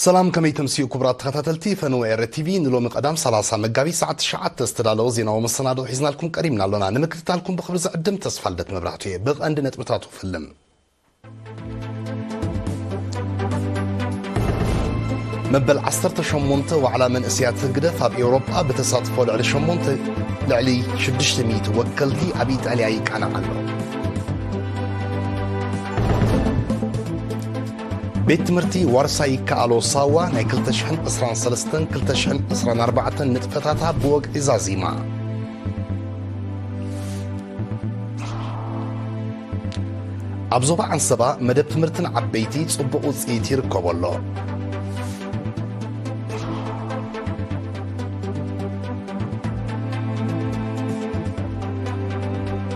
ሰላም፣ ከመይ ተምስዩ ክቡራት ተኸታተልቲ ፈነወ ኤረ ቲቪ። ንሎሚ ቀዳም ሰላሳ መጋቢት ሰዓት ትሽዓተ ዝተዳለወ ዜናዊ መሰናድኦ ሒዝናልኩም ቀሪብና ኣሎና። ንምክትታልኩም ብኽብሪ ዝዕድም ተስፋልደት መብራህቱ እየ። ብቐንዲ ነጥብታቱ ፈልም። መበል ዓሰርተ ሸሞንተ ዋዕላ መንእሰያት ህግደፍ ኣብ ኤውሮጳ ብተሳትፎ ልዕሊ ሸሞንተ፣ ልዕሊ ሽዱሽተ ሚእቲ ወከልቲ ኣብ ኢጣልያ ይቃናዕ ኣሎ። ቤት ትምህርቲ ዋርሳይ ይከኣሎ ሳዋ ናይ ክልተ ሽሕን ዕስራን ሰለስተን ክልተ ሽሕን ዕስራን ኣርባዕተን ንጥፈታታ ብወግዒ ዛዚማ። ኣብ ዞባ ዓንሰባ መደብ ትምህርትን ዓበይቲ ጽቡቕ ውጽኢት ይርከቦ ኣሎ።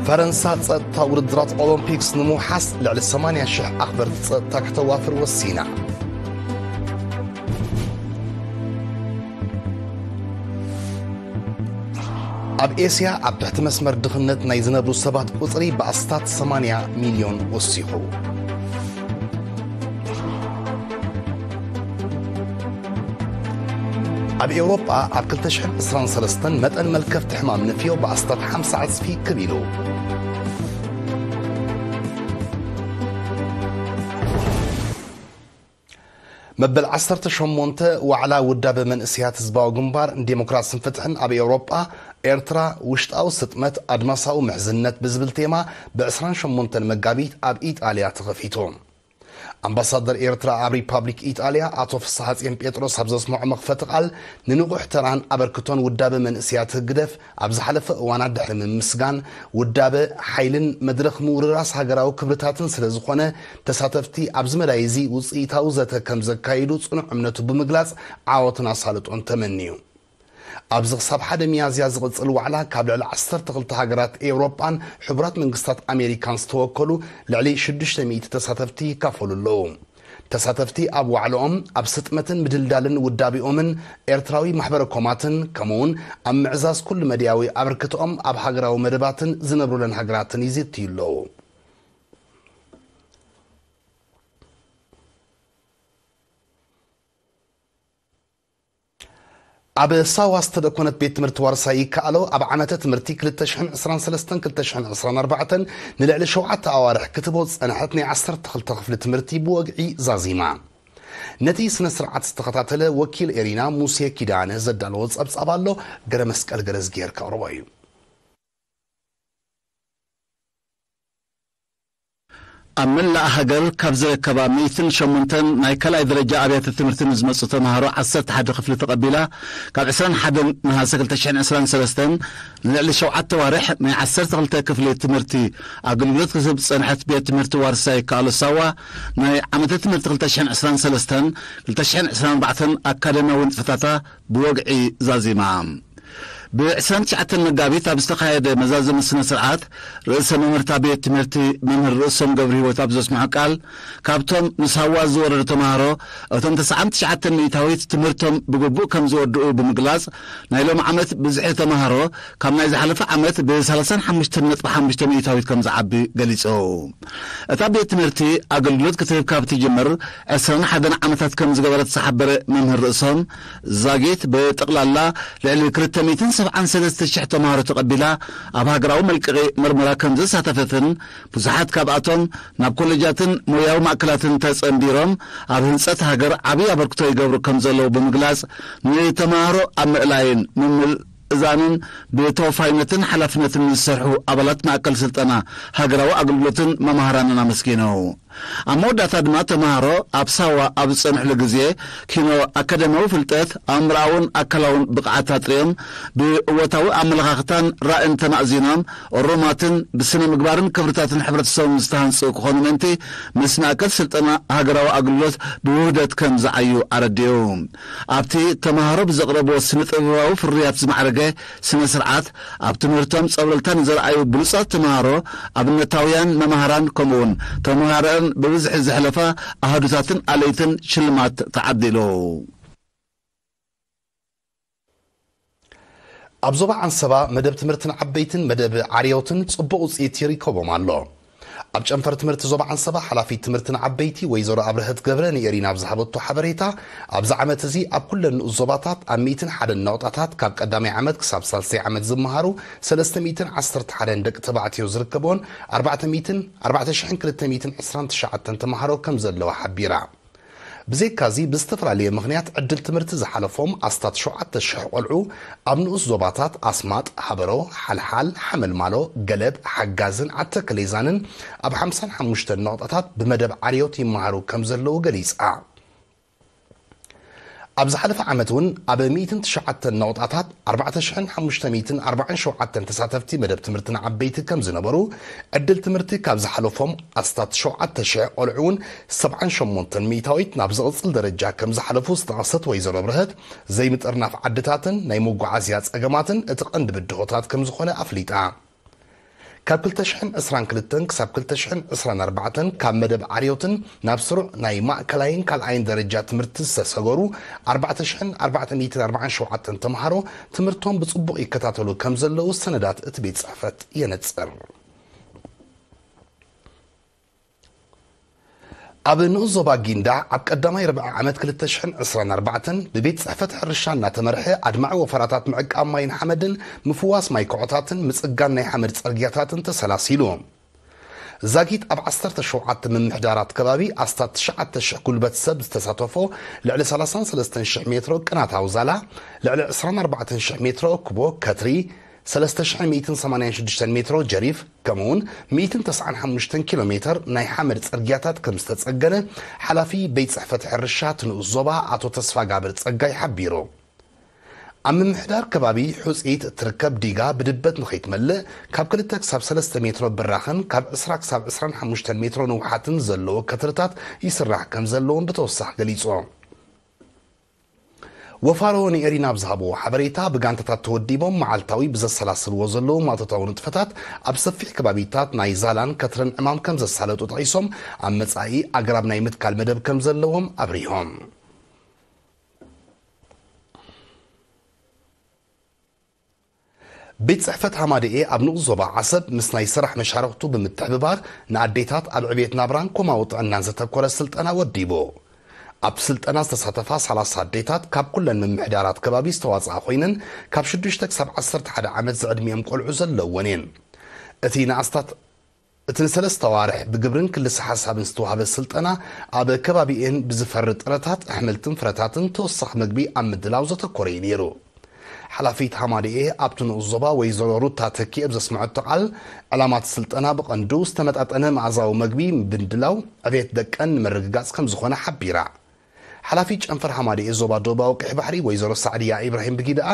ፈረንሳ ጸጥታ ውድድራት ኦሎምፒክስ ንምውሓስ ልዕሊ ሰማንያ ሽሕ ኣኽበርቲ ጸጥታ ከተዋፍር ወሲና። ኣብ ኤስያ ኣብ ትሕቲ መስመር ድኽነት ናይ ዝነብሩ ሰባት ቁጽሪ ብኣስታት ሰማንያ ሚልዮን ወሲኹ። ኣብ ኤውሮጳ ኣብ ክልተ ሽሕን ዕስራን ሰለስተን መጠን መልከፍቲ ሕማም ንፍዮ ብኣስታት ሓምሳ ዕጽፊ ክብ ኢሉ። መበል ዓሰርተ ሸሞንተ ዋዕላ ውዳበ መንእሰያት ህዝባዊ ግንባር ንዴሞክራስን ፍትሕን ኣብ ኤውሮጳ፣ ኤርትራ፣ ውሽጣዊ ስጥመት፣ ኣድማሳዊ ምሕዝነት ብዝብል ቴማ ብዕስራን ሸሞንተን መጋቢት ኣብ ኢጣልያ ተኸፊቱ። ኣምባሳደር ኤርትራ ኣብ ሪፓብሊክ ኢጣልያ ኣቶ ፍስሓጽዮን ጴጥሮስ ኣብ ዘስምዖ መኽፈቲ ቃል፣ ንንቑሕ ተራን ኣበርክቶን ውዳበ መንእሰያት ህግደፍ ኣብ ዝሓለፈ እዋናት ድሕሪ ምምስጋን፣ ውዳበ ሓይልን መድረኽ ምውርራስ ሃገራዊ ክብርታትን ስለ ዝኾነ፣ ተሳተፍቲ ኣብዚ መዳይ እዚ ውጽኢታዊ ዘተ ከም ዘካይዱ ጽኑዕ እምነቱ ብምግላጽ፣ ዓወትን ኣሳልጦን ተመንዩ። ኣብዚ ክሳብ ሓደ ሚያዝያ ዝቕጽል ዋዕላ፣ ካብ ልዕሊ ዓሰርተ ክልተ ሃገራት ኤውሮጳን ሕቡራት መንግስታት ኣሜሪካን ዝተወከሉ ልዕሊ ሽዱሽተ ሚእቲ ተሳተፍቲ ይካፈሉ ኣለዉ። ተሳተፍቲ ኣብ ዋዕላኦም ኣብ ስጥመትን ምድልዳልን ውዳቤኦምን ኤርትራዊ ማሕበረ ኮማትን፣ ከምኡውን ኣብ ምዕዛዝ ኩሉ መድያዊ ኣበርክቶኦም ኣብ ሃገራዊ መደባትን ዝነብሩለን ሃገራትን ይዝትዩ ኣለዉ። ኣብ ሳዋ ዝተደኮነት ቤት ትምህርቲ ዋርሳይ ይከኣሎ፣ ኣብ ዓመተ ትምህርቲ ክልተ ሽሕን ዕስራን ሰለስተን ክልተ ሽሕን ዕስራን ኣርባዕተን ንልዕሊ ሸውዓተ ኣዋርሕ ክትህቦ ዝጸንሐት ናይ ዓሰርተ ክልተ ክፍሊ ትምህርቲ ብወግዒ ዛዚማ። ነቲ ስነ ስርዓት ዝተኸታተለ ወኪል ኤሪና ሙሴ ኪዳነ ዘዳለዎ ጸብጻብ ኣሎ፣ ገረ መስቀል ገረዝጊሄር ከቕርቦ እዩ። ኣብ መላእ ሃገር ካብ ዝርከባ ሚእትን ሸሞንተን ናይ ካልኣይ ደረጃ ኣብያተ ትምህርቲ ንዝመጹ ተማሃሮ ዓሰርተ ሓደ ክፍሊ ተቐቢላ፣ ካብ ዕስራን ሓደን ነሃሰ ክልተ ሽሕን ዕስራን ሰለስተን ንልዕሊ ሸውዓተ ዋርሕ ናይ ዓሰርተ ክልተ ክፍሊ ትምህርቲ ኣገልግሎት ክትህብ ዝጸንሐት ቤት ትምህርቲ ዋርሳይ ይከኣሎ ሳዋ፣ ናይ ዓመተ ትምህርቲ ክልተ ሽሕን ዕስራን ሰለስተን ክልተ ሽሕን ዕስራን ኣርባዕተን ኣካዳሚያዊ ንጥፈታታ ብወግዒ ዛዚማ። ብዕስራን ትሽዓተን መጋቢት ኣብ ዝተኻየደ መዛዘሚ ስነ ስርዓት፣ ርእሰ መምህርታ ቤት ትምህርቲ መምህር ርእሶም ገብረ ህይወት ኣብ ዘስምዖ ቃል፣ ካብቶም ንሳዋ ዝወረዱ ተማሃሮ፣ እቶም ተስዓን ትሽዓተን ሚእታዊት ትምህርቶም ብግቡእ ከም ዝወድኡ ብምግላጽ፣ ናይ ሎም ዓመት ብዝሒ ተማሃሮ ካብ ናይ ዝሓለፈ ዓመት ብ ሰላሳን ሓሙሽተን ነጥቢ ሓሙሽተ ሚእታዊት ከም ዝዓቢ ገሊጹ። እታ ቤት ትምህርቲ ኣገልግሎት ክትህብ ካብ ትጅምር ዕስራን ሓደን ዓመታት ከም ዝገበረት ዝሓበረ መምህር ርእሶም፣ ዛጊት ብጠቕላላ ልዕሊ ክልተ ሚእትን ሰብዓን ሰለስተ ሽሕ ተማሃሮ ተቐቢላ፣ ኣብ ሃገራዊ መልቀቒ ምርመራ ከም ዘሳተፈትን፣ ብዙሓት ካብኣቶም ናብ ኮሌጃትን ሞያዊ ማእከላትን ተጸንቢሮም ኣብ ህንጸት ሃገር ዓብዪ ኣበርክቶ ይገብሩ ከም ዘለዉ ብምግላጽ፣ ንተማሃሮ ኣብ ምእላይን ምምል እዛንን ብተወፋይነትን ሓላፍነትን ዝሰርሑ ኣባላት ማእከል ስልጠና ሃገራዊ ኣገልግሎትን መማህራንን ኣመስጊኑ። ኣብ መወዳእታ ድማ ተማሃሮ ኣብ ሳዋ ኣብ ዝጸንሕሉ ግዜ ኪኖ ኣካዳሚያዊ ፍልጠት፣ ኣእምሮኣውን ኣካላውን ብቕዓት ኣጥርዮም ብእወታዊ ኣመለኻኽታን ራእን ተማእዚኖም እሩማትን ብስነ ምግባርን ክብርታትን ሕብረተሰቦም ዝተሃንጹ ክኾኑ ምእንቲ ምስ ማእከል ስልጠና ሃገራዊ ኣገልግሎት ብውህደት ከም ዝዓዩ ኣረዲኡ። ኣብቲ ተማሃሮ ብዘቕረብዎ ስነ ጥበባዊ ፍርያት ዝማዕረገ ስነ ስርዓት፣ ኣብ ትምህርቶም ጸብለልታ ንዘርኣዩ ብሉጻት ተማሃሮ፣ ኣብነታውያን መማህራን፣ ከምኡውን ተማሃሮኣን ብብዝሒ ዘሕለፋ ኣሃዱታትን ኣለይትን ሽልማት ተዓዲሉ። ኣብ ዞባ ዓንሰባ መደብ ትምህርትን ዓበይትን መደብ ዓርዮትን ጽቡቕ ውጽኢት ይርከቦም ኣሎ። ኣብ ጨንፈር ትምህርቲ ዞባ ዓንሰባ ሓላፊት ትምህርቲ ንዓበይቲ ወይዘሮ ኣብርሀት ገብረ ንኤሪና ኣብ ዝሃበቶ ሓበሬታ፣ ኣብዚ ዓመት እዚ ኣብ ኩለን ንኡስ ዞባታት ኣብ ሚእትን ሓደን ነቑጣታት ካብ ቀዳማይ ዓመት ክሳብ ሳልሳይ ዓመት ዝመሃሩ ሰለስተ ሚእትን ዓሰርተ ሓደን ደቂ ተባዕትዮ ዝርከብዎን ኣርባዕተ ሚእትን ኣርባዕተ ሽሕን ክልተ ሚእትን ዕስራን ትሽዓተን ተምሃሮ ከም ዘለዋ ሓቢራ። ብዘይካዚ ብዝተፈላለየ ምኽንያት ዕድል ትምህርቲ ዝሓለፎም ኣስታት ሸውዓተ ሽሕ ቆልዑ ኣብ ንኡስ ዞባታት ኣስማጥ፣ ሃበሮ፣ ሓልሓል፣ ሓመልማሎ፣ ገለብ፣ ሓጋዝን ዓተከሌዛንን ኣብ ሓምሳን ሓሙሽተን ነቑጣታት ብመደብ ዓርዮት ይመሃሩ ከም ዘለዉ ገሊጻ። ኣብ ዝሓለፈ ዓመት እውን ኣብ ሚእትን ትሽዓተን ነቑጣታት ኣርባዕተ ሽሕን ሓሙሽተ ሚእትን ኣርባዓን ሸውዓተን ተሳተፍቲ መደብ ትምህርቲ ንዓበይቲ ከም ዝነበሩ፣ ዕድል ትምህርቲ ካብ ዝሓለፎም ኣስታት ሸውዓተ ሽሕ ቆልዑ እውን ሰብዓን ሸሞንተን ሚእታዊት ናብ ዝቕጽል ደረጃ ከም ዝሓለፉ ዝጠቐሰት ወይዘሮ ኣብርሀት፣ ዘይምጥርናፍ ዓድታትን ናይ መጓዓዝያ ጸገማትን እቲ ቀንዲ ብድሆታት ከም ዝኾነ ኣፍሊጣ። ካብ ክልተ ሽሕን ዕስራን ክልተን ክሳብ ክልተ ሽሕን ዕስራን ኣርባዕተን ካብ መደብ ዓርዮትን ናብ ስሩዕ ናይ ማእከላይን ካልኣይን ደረጃ ትምህርቲ ዝተሰገሩ ኣርባዕተ ሽሕን ኣርባዕተ ሚእትን ኣርባዓን ሸውዓተን ተምሃሮ ትምህርቶም ብጽቡቕ ይከታተሉ ከም ዘለዉ ሰነዳት እቲ ቤት ጽሕፈት የነጽር። ኣብ ንኡስ ዞባ ጊንዳዕ ኣብ ቀዳማይ ርብዒ ዓመት ክልተ ሽሕን ዕስራን ኣርባዕተን ብቤት ጽሕፈት ሕርሻ እናተመርሐ ኣድማዒ ወፈራታት ምዕቃብ ማይን ሓመድን፣ ምፍዋስ ማይ ኮዖታትን ምጽጋን ናይ ሓመድ ጸርግያታትን ተሰላሲሉ። ዛጊት ኣብ ዓሰርተ ሸውዓተ ምምሕዳራት ከባቢ ኣስታት ትሽዓተ ሽሕ ጉልበት ሰብ ዝተሳተፎ ልዕሊ ሰላሳን ሰለስተን ሽሕ ሜትሮ ቅናታዊ ዛላ፣ ልዕሊ ዕስራን ኣርባዕተን ሽሕ ሜትሮ ክቦ ከትሪ፣ ሰለስተ ሽሕን ሚእትን ሰማንያን ሽዱሽተን ሜትሮ ጀሪፍ፣ ከምኡውን ሚእትን ተስዓን ሓሙሽተን ኪሎ ሜትር ናይ ሓመድ ጽርግያታት ከም ዝተጸገነ ሓላፊ ቤት ጽሕፈት ሕርሻ እቲ ንኡስ ዞባ ኣቶ ተስፋጋብር ጸጋይ ሓቢሩ። ኣብ ምምሕዳር ከባቢ ሑጺት እትርከብ ዲጋ ብድበት ንኸይትመልእ ካብ ክልተ ክሳብ ሰለስተ ሜትሮ ብራኽን ካብ ዕስራ ክሳብ ዕስራን ሓሙሽተን ሜትሮ ንውሓትን ዘለዎ ከትርታት ይስራሕ ከም ዘለውን ብተወሳኺ ገሊጹ። ወፋሮ ንኤሪና ኣብ ዝሃብዎ ሓበሬታ፣ ብጋንታታት ተወዲቦም መዓልታዊ ብዘሰላስልዎ ዘለዉ ማቶታዊ ንጥፈታት ኣብ ሰፊሕ ከባቢታት ናይ ዛላን ከትርን ዕማም ከም ዘሳለጡ ጠቒሶም፣ ኣብ መጻኢ ኣግራብ ናይ ምትካል መደብ ከም ዘለዎም ኣብሪሆም። ቤት ጽሕፈት ሃማደኤ ኣብ ንኡስ ዞባ ዓሰብ ምስ ናይ ስራሕ መሻርኽቱ ብምትሕብባር ንኣዴታት ኣብ ዕቤት ናብራን ኮማዊ ጥዕናን ዘተኮረ ስልጠና ወዲቡ። ኣብ ስልጠና ዝተሳተፋ ሰላሳ ኣዴታት ካብ ኩለን ምምሕዳራት ከባቢ ዝተዋጽኣ ኮይነን፣ ካብ ሽዱሽተ ክሳብ ዓሰርተ ሓደ ዓመት ዝዕድሚኦም ቆልዑ ዘለውወን እየን። እቲ ንኣስታት እቲ ንሰለስተ ኣዋርሕ ብግብርን ክልሰ ሓሳብን ዝተዋህበ ስልጠና፣ ኣብ ከባቢኤን ብዝፈሪ ጥረታት ኣሕምልትን ፍረታትን ተወሳኺ መግቢ ኣብ ምድላው ዘተኮረ እዩ ነይሩ። ሓላፊት ሃማደኤ ኣብቲ ንኡስ ዞባ ወይዘሮ ሩታ ተኪ ኣብ ዘስምዐቶ ቃል፣ ዕላማ እቲ ስልጠና ብቐንዱ ዝተመጣጠነ መኣዛዊ መግቢ ብምድላው ዕቤት ደቀን ንምርግጋጽ ከም ዝኾነ ሓቢራ። ሓላፊት ጨንፈር ሃማደኤ ዞባ ደቡባዊ ቀይሕ ባሕሪ ወይዘሮ ሳዕድያ ኢብራሂም ብጊደኣ፣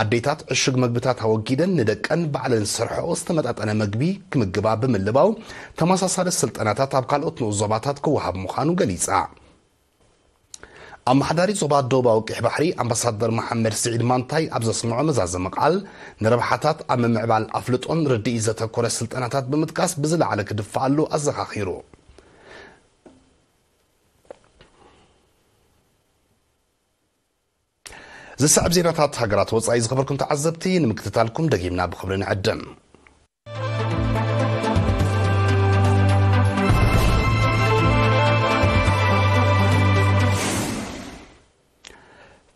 ኣዴታት ዕሹግ መግብታት ኣወጊደን ንደቀን ባዕለን ዝሰርሐኦ ዝተመጣጠነ መግቢ ክምግባ ብምልባው፣ ተመሳሳሊ ስልጠናታት ኣብ ካልኦት ንኡስ ዞባታት ክወሃብ ምዃኑ ገሊጻ። ኣመሓዳሪ ዞባ ደቡባዊ ቀይሕ ባሕሪ ኣምባሳደር መሓመድ ስዒድ ማንታይ ኣብ ዘስምዖ መዛዘሚ ቃል፣ ንረብሓታት ኣብ ምምዕባል ኣፍልጦን ርድኢት ዘተኮረ ስልጠናታት ብምጥቃስ ብዝለዓለ ክድፈኣሉ ኣዘኻኺሩ። ዝስዕብ ዜናታት ሃገራት ወጻኢ ዝኸበርኩም ተዓዘብቲ ንምክትታልኩም ደጊምና ብኽብሪ ንዕድም።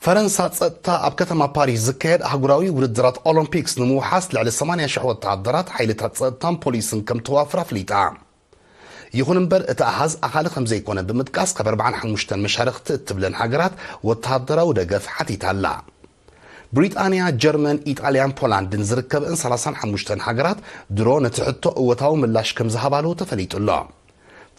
ፈረንሳ ጸጥታ ኣብ ከተማ ፓሪስ ዝካየድ ኣህጉራዊ ውድድራት ኦሎምፒክስ ንምውሓስ ልዕሊ ሰማንያ ሽሕ ወተሃደራት ሓይልታት ጸጥታን ፖሊስን ከም ተዋፍር ኣፍሊጣ። ይኹን እምበር እቲ ኣሃዝ ኣኻሊ ከም ዘይኮነ ብምጥቃስ ካብ ኣርባዓን ሓሙሽተን መሻርኽቲ እትብለን ሃገራት ወተሃደራዊ ደገፍ ሓቲታ ኣላ። ብሪጣንያ፣ ጀርመን፣ ኢጣልያን ፖላንድን ዝርከብእን ሰላሳን ሓሙሽተን ሃገራት ድሮ ነቲ ሕቶ እወታዊ ምላሽ ከም ዝሃባሉ ተፈሊጡ ኣሎ።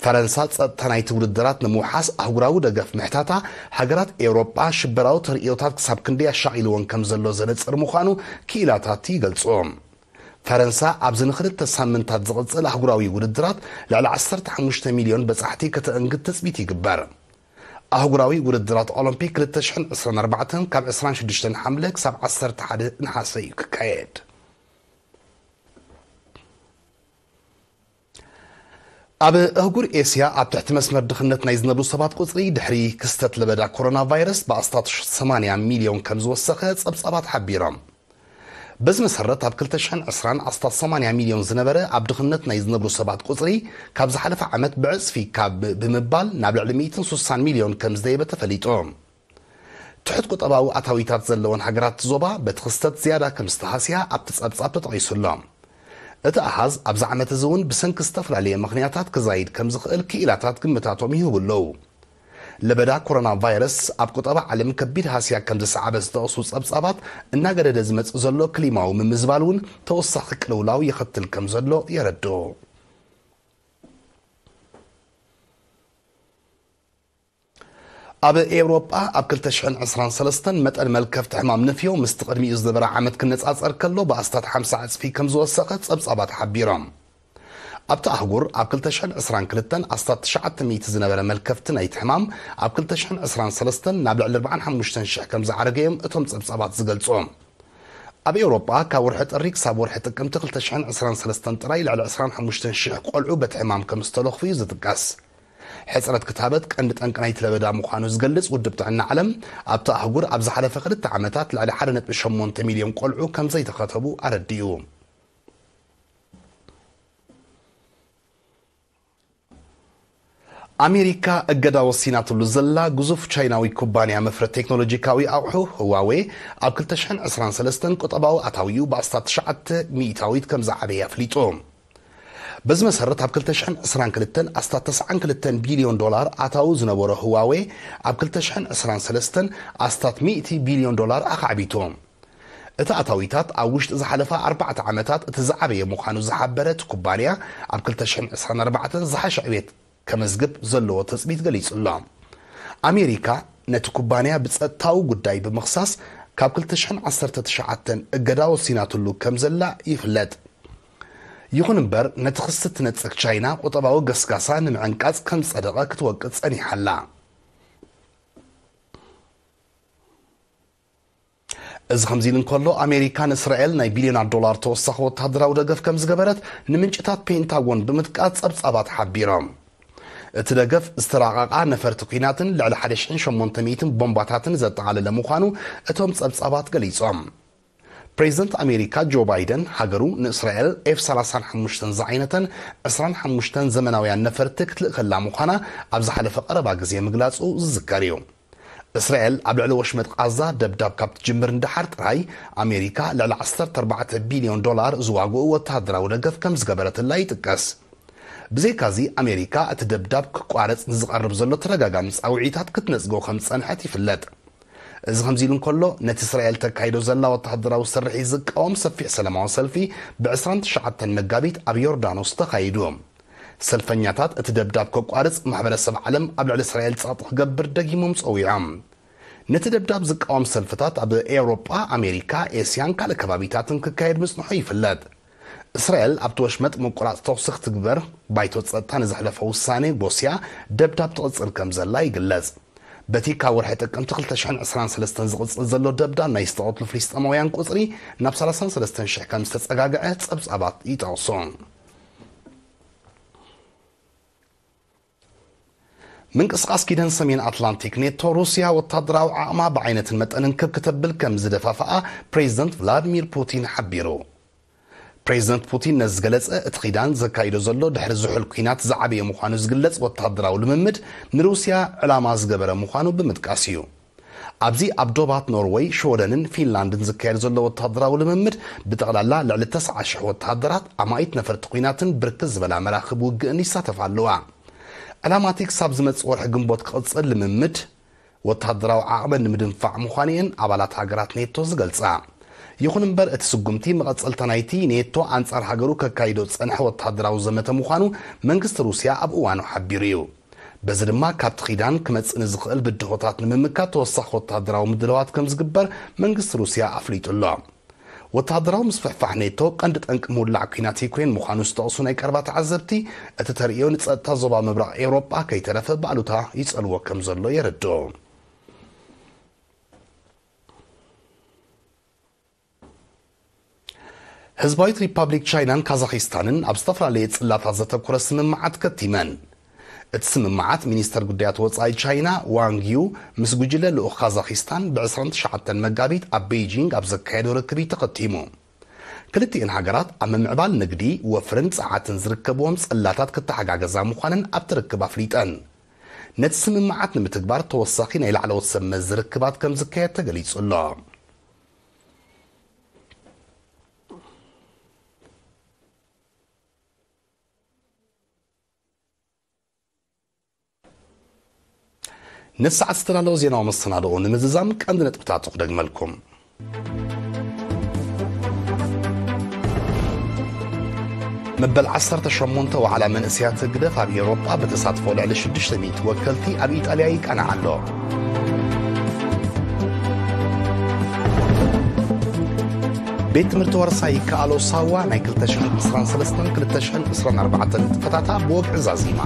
ፈረንሳ ጸጥታ ናይቲ ውድድራት ንምውሓስ ኣህጉራዊ ደገፍ ምሕታታ ሃገራት ኤውሮጳ ሽበራዊ ተርእዮታት ክሳብ ክንደይ ኣሻቒልወን ከም ዘሎ ዘነጽር ምዃኑ ክኢላታት ይገልጹ። ፈረንሳ ኣብዚ ንኽልተ ሳምንታት ዝቕጽል ኣህጉራዊ ውድድራት ልዕሊ ዓሰርተ ሓሙሽተ ሚልዮን በጻሕቲ ከተእንግድ ትጽቢት ይግበር። ኣህጉራዊ ውድድራት ኦሎምፒክ ክልተ ሽሕን ዕስራን ኣርባዕተን ካብ ዕስራን ሽዱሽተን ሓምለ ክሳብ ዓሰርተ ሓደ ነሓሰ እዩ ክካየድ። ኣብ ኣህጉር ኤስያ ኣብ ትሕቲ መስመር ድኽነት ናይ ዝነብሩ ሰባት ቁጽሪ ድሕሪ ክስተት ለበዳ ኮሮና ቫይረስ ብኣስታት ሰማንያ ሚልዮን ከም ዝወሰኸ ጸብጻባት ሓቢሮም። በዚ መሰረት ኣብ ክልተ ሽሕን ዕስራን ኣስታት ሰማንያ ሚልዮን ዝነበረ ኣብ ድኽነት ናይ ዝነብሩ ሰባት ቁጽሪ ካብ ዝሓለፈ ዓመት ብዕጽፊ ካብ ብምባል ናብ ልዕሊ ሚእትን ስሳን ሚልዮን ከም ዝደየበ ተፈሊጡ። ትሑት ቁጠባዊ ኣታዊታት ዘለወን ሃገራት ዞባ በቲ ክስተት ዝያዳ ከም ዝተሃስያ ኣብቲ ጸብጻብ ተጠቒሱ ኣሎ። እቲ ኣሃዝ ኣብዚ ዓመት እዚ እውን ብሰንኪ ዝተፈላለየ ምኽንያታት ክዛይድ ከም ዝኽእል ክኢላታት ግምታቶም ይህቡ ኣለዉ። ለበዳ ኮሮና ቫይረስ ኣብ ቁጠባ ዓለም ከቢድ ሃስያ ከም ዝሰዓበ ዝጠቕሱ ጸብጻባት፣ እናገደደ ዝመጽእ ዘሎ ክሊማዊ ምምዝባል እውን ተወሳኺ ቅልውላው የኸትል ከም ዘሎ የረድኡ። ኣብ ኤውሮጳ ኣብ ክልተ ሽሕን ዕስራን ሰለስተን መጠን መልከፍቲ ሕማም ንፍዮ ምስቲ ቅድሚኡ ዝነበረ ዓመት ክነጻጸር ከሎ ብኣስታት ሓምሳ ዕጽፊ ከም ዝወሰኸ ጸብጻባት ሓቢሮም። ኣብቲ ኣህጉር ኣብ ክልተ ሽሕን ዕስራን ክልተን ኣስታት ትሽዓተ ሚእቲ ዝነበረ መልከፍቲ ናይቲ ሕማም ኣብ ክልተ ሽሕን ዕስራን ሰለስተን ናብ ልዕሊ ኣርባዓን ሓሙሽተን ሽሕ ከም ዝዓረገ እዮም እቶም ጸብጻባት ዝገልጹ። ኣብ ኤውሮጳ ካብ ወርሒ ጥሪ ክሳብ ወርሒ ጥቅምቲ ክልተ ሽሕን ዕስራን ሰለስተን ጥራይ ልዕሊ ዕስራን ሓሙሽተን ሽሕ ቆልዑ በቲ ሕማም ከም ዝተለኽፉ እዩ ዝጥቀስ። ሕጽረት ክታበት ቀንዲ ጠንቂ ናይቲ ለበዳ ምዃኑ ዝገልጽ ውድብ ጥዕና ዓለም፣ ኣብቲ ኣህጉር ኣብ ዝሓለፈ ክልተ ዓመታት ልዕሊ ሓደ ነጥቢ ሸሞንተ ሚልዮን ቆልዑ ከም ዘይተኸተቡ ኣረዲኡ። ኣሜሪካ እገዳ ወሲናትሉ ዘላ ግዙፍ ቻይናዊ ኩባንያ መፍረ ቴክኖሎጂካዊ ኣቑሑ ህዋዌ ኣብ ክልተ ሽሕን ዕስራን ሰለስተን ቁጠባዊ ኣታዊኡ ብኣስታት ትሽዓተ ሚእታዊት ከም ዝዓበየ ኣፍሊጡ። በዚ መሰረት ኣብ ክልተ ሽሕን ዕስራን ክልተን ኣስታት ተስዓን ክልተን ቢልዮን ዶላር ኣታዊ ዝነበሮ ህዋዌ ኣብ ክልተ ሽሕን ዕስራን ሰለስተን ኣስታት ሚእቲ ቢልዮን ዶላር ኣኻዕቢቱ። እቲ ኣታዊታት ኣብ ውሽጢ ዝሓለፋ ኣርባዕተ ዓመታት እቲ ዝዓበየ ምዃኑ ዝሓበረ እቲ ኩባንያ፣ ኣብ ክልተ ሽሕን ዕስራን ኣርባዕተን ዝሓሸ ዕቤት ከመዝግብ ዘለዎ ትጽቢት ገሊጹ ኣሎ። ኣሜሪካ ነቲ ኩባንያ ብጸጥታዊ ጉዳይ ብምኽሳስ ካብ ክልተ ሽሕን ዓሰርተ ትሽዓተን እገዳ ወሲናትሉ ከም ዘላ ይፍለጥ። ይኹን እምበር፣ ነቲ ክሲ እትነጽግ ቻይና ቁጠባዊ ገስጋሳ ንምዕንቃጽ ከም ዝጸደቐ ክትወቅጽ ጸኒሓ ኣላ። እዚ ከምዚ ኢሉ እንከሎ፣ ኣሜሪካ ንእስራኤል ናይ ቢልዮናት ዶላር ተወሳኺ ወተሃደራዊ ደገፍ ከም ዝገበረት ንምንጭታት ፔንታጎን ብምጥቃስ ጸብጻባት ሓቢሮም። እቲ ደገፍ ዝተራቐቓ ነፈርቲ ኲናትን ልዕሊ ሓደ ሽሕን ሸሞንተ ሚእትን ቦምባታትን ዘጠቓለለ ምዃኑ እቶም ጸብጻባት ገሊጾም። ፕሬዚደንት ኣሜሪካ ጆ ባይደን፣ ሃገሩ ንእስራኤል ኤፍ ሰላሳን ሓሙሽተን ዝዓይነተን ዕስራን ሓሙሽተን ዘመናውያን ነፈርቲ ክትልእከላ ምዃና ኣብ ዝሓለፈ ቀረባ ግዜ ምግላጹ ዝዝከር እዩ። እስራኤል ኣብ ልዕሊ ወሽመጥ ቃዛ ደብዳብ ካብ ትጅምር ንደሓር ጥራይ፣ ኣሜሪካ ልዕሊ ዓሰርተ ኣርባዕተ ቢልዮን ዶላር ዝዋግኡ ወተሃደራዊ ደገፍ ከም ዝገበረትላ ይጥቀስ። ብዘይካዚ፣ ኣሜሪካ እቲ ደብዳብ ክቋረጽ ንዝቐርብ ዘሎ ተደጋጋሚ ጻውዒታት ክትነጽጎ ከም ዝጸንሐት ይፍለጥ። እዚ ከምዚ ኢሉ እንከሎ፣ ነቲ እስራኤል ተካይዶ ዘላ ወተሃደራዊ ስርሒት ዝቃወም ሰፊሕ ሰላማዊ ሰልፊ ብ ዕስራን ትሽዓተን መጋቢት ኣብ ዮርዳኖስ ተኻይዱ። ሰልፈኛታት እቲ ደብዳብ ከቋርጽ ማሕበረሰብ ዓለም ኣብ ልዕሊ እስራኤል ጸቕጢ ክገብር ደጊሞም ጸዊዖም። ነቲ ደብዳብ ዝቃወም ሰልፍታት ኣብ ኤውሮጳ፣ ኣሜሪካ፣ ኤስያን ካልእ ከባቢታትን ክካየድ ምጽንሑ ይፍለጥ። እስራኤል ኣብቲ ወሽመጥ ምቁራጽ ተኹሲ ክትግበር ባይቶ ጸጥታ ንዘሕለፎ ውሳኔ ጎስያ፣ ደብዳብ ትቕጽል ከም ዘላ ይግለጽ። በቲ ካብ ወርሒ ጥቅምቲ ክልተ ሽሕን ዕስራን ሰለስተን ዝቕጽል ዘሎ ደብዳብ ናይ ዝተቐትሉ ፍልስጤማውያን ቁጽሪ ናብ ሰላሳን ሰለስተን ሽሕ ከም ዝተጸጋግዐ ጸብጻባት ይጠቕሱ። ምንቅስቓስ ኪዳን ሰሜን ኣትላንቲክ ኔቶ፣ ሩስያ ወታደራዊ ዓቕማ ብዓይነትን መጠንን ክብ ክተብል ከም ዝደፋፍኣ ፕሬዚደንት ቭላድሚር ፑቲን ሓቢሩ። ፕሬዚደንት ፑቲን ነዚ ዝገለጸ፣ እቲ ኪዳን ዘካይዶ ዘሎ ድሕሪ ዝሑል ኲናት ዝዓበየ ምዃኑ ዝግለጽ ወታደራዊ ልምምድ፣ ንሩስያ ዕላማ ዝገበረ ምዃኑ ብምጥቃስ እዩ። ኣብዚ ኣብ ዶባት ኖርወይ፣ ሽወደንን ፊንላንድን ዝካየድ ዘሎ ወታደራዊ ልምምድ፣ ብጠቕላላ ልዕሊ ተስዓ ሽሕ ወተሃደራት፣ ኣማኢት ነፈርቲ ኲናትን ብርክት ዝበላ መራኽብ ውግእን ይሳተፋ ኣለዋ። ዕላማ እቲ ክሳብ ዝመጽእ ወርሒ ግንቦት ክቕጽል ልምምድ ወተሃደራዊ ዓቕመን ንምድንፋዕ ምዃኑ እየን ኣባላት ሃገራት ኔቶ ዝገልጻ። ይኹን እምበር፣ እቲ ስጉምቲ መቐጸልታ ናይቲ ኔቶ ኣንጻር ሃገሩ ከካይዶ ዝጸንሐ ወተሃደራዊ ዘመተ ምዃኑ መንግስቲ ሩስያ ኣብ እዋኑ ሓቢሩ እዩ። በዚ ድማ ካብቲ ኪዳን ክመጽእ ንዝኽእል ብድሆታት ንምምካት ተወሳኺ ወተሃደራዊ ምድላዋት ከም ዝግበር መንግስቲ ሩስያ ኣፍሊጡ ኣሎ። ወተሃደራዊ ምስፍሕፋሕ ኔቶ ቀንዲ ጠንቂ ምውላዕ ኲናት ዩክሬን ምዃኑ ዝጠቕሱ ናይ ቀረባ ተዓዘብቲ፣ እቲ ተርእዮ ንጸጥታ ዞባ ምብራቕ ኤውሮጳ ከይተረፈ ብኣሉታ ይጸልዎ ከም ዘሎ የረድኡ። ህዝባዊት ሪፓብሊክ ቻይናን ካዛኺስታንን ኣብ ዝተፈላለየ ጽላታት ዘተኮረ ስምምዓት ከቲመን። እቲ ስምምዓት ሚኒስተር ጉዳያት ወጻኢ ቻይና ዋንግ ዩ ምስ ጉጅለ ልኡኽ ካዛኺስታን ብ ዕስራን ትሽዓተን መጋቢት ኣብ ቤይጂንግ ኣብ ዘካየዶ ርክብ እዩ ተኸቲሙ። ክልቲኤን ሃገራት ኣብ ምምዕባል ንግዲ፣ ወፍርን ጸዓትን ዝርከብዎም ጽላታት ክተሓጋገዛ ምዃነን ኣብቲ ርክብ ኣፍሊጠን። ነቲ ስምምዓት ንምትግባር ተወሳኺ ናይ ላዕለዎት ሰብ መዚ ርክባት ከም ዝካየድ ተገሊጹ ኣሎ። ነቲ ሰዓት ዝተዳለወ ዜናዊ መሰናድኦ ንምዝዛም ቀንዲ ነጥብታቱ ክደግመልኩም። መበል ዓሰርተ ሸሞንተ ዋዕላ መንእሰያት ህግደፍ ኣብ ኤውሮጳ ብተሳትፎ ልዕሊ ሽዱሽተ ሚእቲ ወከልቲ ኣብ ኢጣልያ ይቃናዕ ኣሎ። ቤት ትምህርቲ ወርሳ ይከኣሎ ሳዋ ናይ ክልተ ሽሕን ዕስራን ሰለስተን ክልተ ሽሕን ዕስራን ኣርባዕተን ንጥፈታታ ብወግዒ ዛዚማ።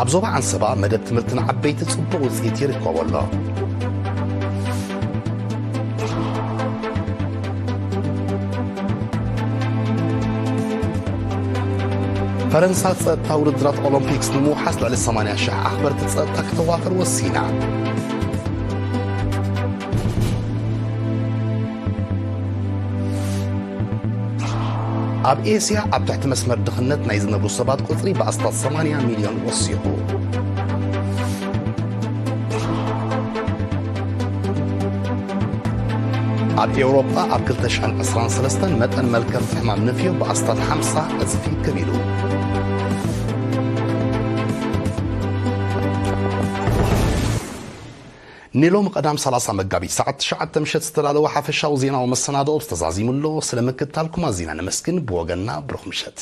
ኣብ ዞባ ዓንሰባ መደብ ትምህርቲ ንዓበይቲ ጽቡቕ ውጽኢት ይርከቦ ኣሎ። ፈረንሳ ጸጥታ ውድድራት ኦሎምፒክስ ንምውሓስ ልዕሊ ሰማንያ ሽሕ ኣኽበርቲ ጸጥታ ክተዋፈር ወሲና። ኣብ ኤስያ ኣብ ትሕቲ መስመር ድኽነት ናይ ዝነብሩ ሰባት ቁጽሪ ብኣስታት ሰማንያ ሚልዮን ወሲኹ። ኣብ ኤውሮጳ ኣብ ክልተ ሽሕን ዕስራን ሰለስተን መጠን መልከፍቲ ሕማም ንፍዮ ብኣስታት ሓምሳ ዕጽፊ ክብ ኢሉ። ንሎሚ ቀዳም ሰላሳ መጋቢት ሰዓት ትሽዓተ ምሸት ዝተዳለወ ሓፈሻዊ ዜናዊ መሰናድኦ ተዛዚሙ ኣሎ። ስለ ምክትታልኩም ኣዚና ነመስግን። ብወገንና ብሩኽ ምሸት።